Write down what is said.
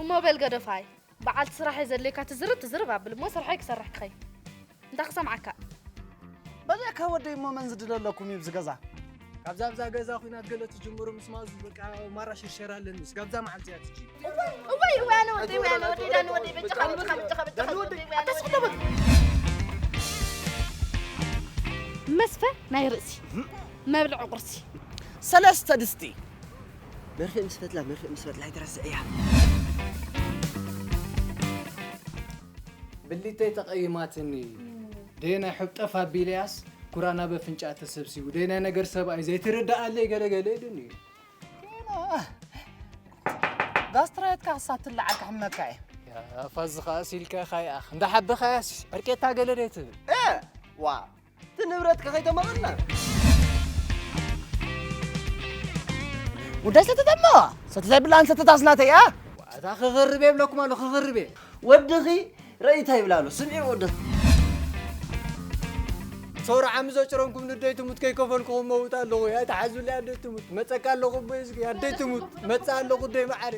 እሞ በል ገደፋይ፣ በዓልቲ ስራሕ እየ ዘድልየካ፣ ትዝርብ ትዝርብ ኣብል እሞ ስርሐይ ክሰርሕ ክኸይ። እንታይ ክሰምዓካ? በጃካ ወደይ እሞ መን ዝድለለኩም እዩ ኣብዚ ገዛ? ካብዛ ኣብዛ ገዛ ኩናት ገለ ትጅምሩ ምስ ማዙ በቃ ማራ ሽርሸር ኣለኒ። እስከ ኣብዛ መዓልቲ እያ ትጂ። እዋይ እዋይ ኣነ ወደይ እዋይ ኣነ ወደይ ዳኒ ወደይ በጃኻ በጃኻ በጃኻ በጃኻ ወደይ እዋይ ኣነ ወደይ። መስፈ ናይ ርእሲ መብልዒ ቁርሲ ሰለስተ ድስቲ መርፌ ምስ ፈትላ መርፌ ምስ ፈትላ ኣይትረስዕያ። ብሊተይ ተቐይማትኒ ደየናይ ሕብጠፍ ኣቢለያስ ኩራ ናብ ኣፍንጫ ተሰብሲቡ ደየናይ ነገር ሰብኣይ ዘይትርድኣለይ ገለገለ ኢሉኒ እዩ። ጋስትራይትካ ክሳብ ትለዓል ክሕመካ እየ። ፋዚ ኸዓ ሲልካ ካይኣኽ እንዳሓበኻያስ ዕርቄታ ገለ ደይ ትብል። ዋ እቲ ንብረትካ ከይተመቐልና ጉዳይ ሰተተማ ሰተ ዘይብላን ሰተታስ ናተይ እያ። እታ ክኽርብ የብለኩም ኣሎ ክኽርብ እየ። ወድኺ ረኢታ ይብላ ኣሎ ስምዒ ወድኺ። ሰውራ ዓሚ ዘጭረንኩም ንደይ ትሙት ከይከፈልኩኹም መውት ኣለኹ እያ ተሓዙለይ ኣደይ ትሙት መፀካ ኣለኹ ቦይ ዝግ ኣደይ ትሙት መፀ ኣለኹ ደይ መዓረ